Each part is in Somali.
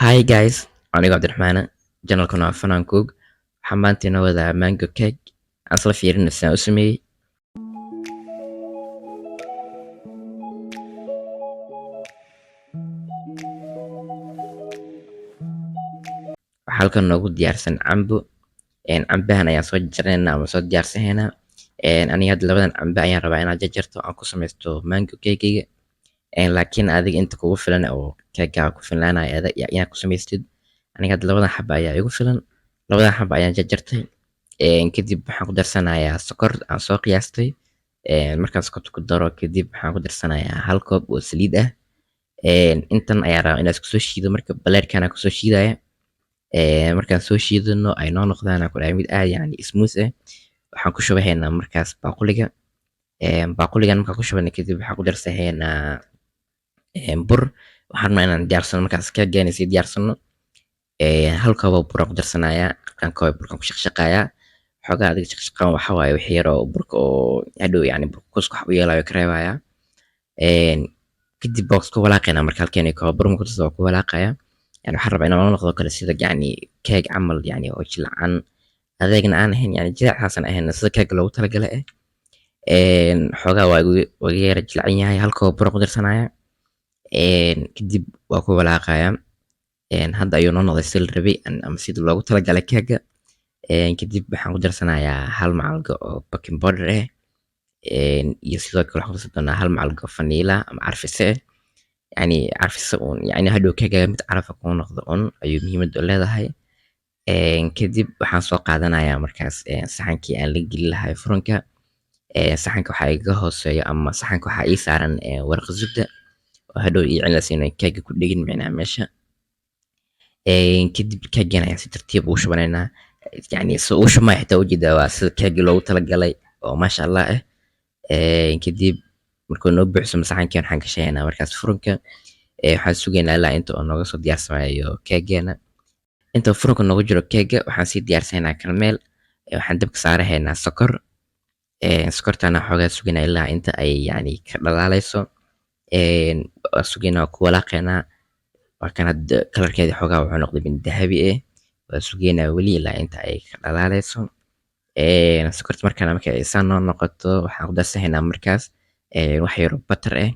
Hi guys, anigo Cabdiraxmaan, channelkuna waa Fanaan Cook. Waxaan maanta inoo wadaa mango cake. Aan isla fiirino sidaan u sameeyey. Waxaa halkan noogu diyaarsan cambo. Cambahan ayaan soo jarjaranaynaa ama soo diyaarsanaynaa. Aniga hadda labadan cambe ayaan rabaa inaan jarjarto, aan ku sameysto mango cake-gayga. Laakiin adiga inta kugu filan oo keegaaga ku filnaanaya inaad ku samaystid. Aniga hadda labadan xabo ayaa igu filan. Labadan xabo ayaan jarjartay. Kadib waxaan ku darsanayaa sokor aan soo qiyaastay. Markaan sokorta ku daro kadib, waxaan ku darsanayaa hal koob oo saliid ah. Intan ayaan rabaa inaan isku soo shiido. Marka blender-kan aan kusoo shiidaya. Markaan soo shiidano, ay noo noqdaan, aan ku dhahay, mid aad yacni smooth ah, waxaan ku shubahaynaa markaas baaquliga. Baaquligan markaan ku shubano kadib, waxaan ku darsahaynaa bur. Waxaan rabnaa inaan diyaarsano markaas keegeena sii diyaarsano. Hal koob oo bur aan ku darsanayaa. Halkan koob burkaan ku shaqshaqayaa xoogaa. Adiga shaqshaqaan waxa waaye wixii yar oo burka oo hadhow yacni burka kuus wax u yeelayo ka reebayaa. Kadib waa isku walaaqaynaa. Marka halkeeni koob bur marku darsado, waa ku walaaqayaa. Yani waxaan rabaa inaan la noqdo kale sida yacni keeg camal, yacni oo jilcan adeegna aan ahayn, yacni jilicaasan ahayn, sida keega loogu talagalay ah. Xoogaa waa iga yara jilcan yahay. Hal koob bur aan ku darsanayaa. Kadib waa ku walaaqayaa. Hadda ayuu noo noqday sida la rabay ama sida loogu talagalay keega. Kadib waxaan ku darsanayaa hal macalgo oo baking powder ah, iyo sidoo kale waxaan ku darsan doonaa hal macalgo vanilla ama carfise ah. Yacni carfise uun, yacni hadhow keegaaga mid carafa kuu noqdo un ayuu muhiimad u leedahay. Kadib waxaan soo qaadanayaa markaas saxankii aan la gelin lahaa furanka. Saxanka waxaa igaga hooseeyo ama saxanka waxaa ii saaran waraq zubda oo hadhow ii celinaysa inay keega ku dhegin micnaha meesha. Kadib keegan ayaan si tartiib ugu shubanaynaa. Yacni si uu shubmaya xitaa ujeedaa, waa sida keegii loogu talagalay oo maasha Allah ah. Kadib markuu noo buuxsamo saxankii, waxaan gashanaynaa markaas furunka. Waxaan sugaynaa ilaa inta uu nooga soo diyaarsamayo keegeena. Inta furunka noogu jiro keega, waxaan sii diyaarsanaynaa caramel. Waxaan dabka saarahaynaa sokor. Sokortana xoogaa sugaynaa ilaa inta ay yacni ka dhalaalayso. Waa sugaynaa, waa ku walaaqaynaa. Waa kan hadda kalarkeedii xoogaa wuxuu noqday mid dahabi ah. Waa sugaynaa weli ilaa inta ay ka dhalaalayso. Sokorta markaan markay ay saan noo noqoto, waxaan ku darsanaynaa markaas wax yar oo butter ah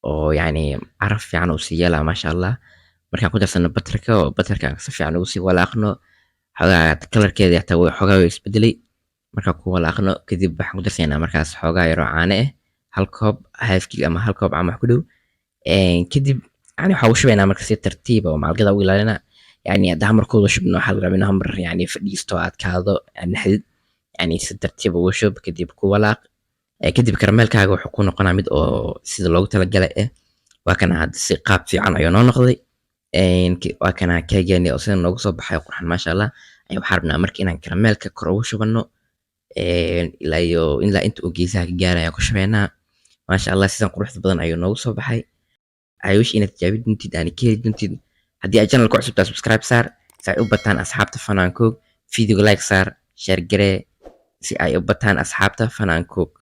oo yacni caraf fiican uu sii yeelaa, maasha Allah. Markaan ku darsano butterka oo butterka si fiican ugu sii walaaqno, xoogaa kalarkeedii xitaa xoogaa way isbedelay. Markaan ku walaaqno kadib, waxaan ku darsanaynaa markaas xoogaa yar oo caano ah, hal koob halfkii ama hal koob camal wax ku dhow. Kadib yani waxaan ugu shubaynaa marka si tartiib ah oo macalgada ugu ilaalinaa. Yani hadda hal mar ku wada shubno, waxaa la rabaa inuu hal mar yacni fadhiisto oo adkaado, aad naxdid. Yani si tartiib ugu shub, kadib ku walaaq. Kadib caramelkaaga wuxuu ku noqonaa mid oo sida loogu talagalay ah. Waa kana hadda si qaab fiican ayuu noo noqday. Waa kana keegeeni oo sida noogu soo baxay qurxan, maasha Allah. Waxaan rabnaa marka inaan caramelka kor ugu shubano ilaa iyo ilaa inta uu geesaha ka gaarayo ku shubaynaa. Maasha Allah, sidan quruxda badan ayuu noogu soo baxay. I wish inaad tijaabin doontid, aad ka heli doontid. Haddii aad channel ku cusub tahay, subscribe saar si ay u bataan asxaabta Fanaan Cook. Video like saar, share garee si ay u bataan asxaabta Fanaan Cook.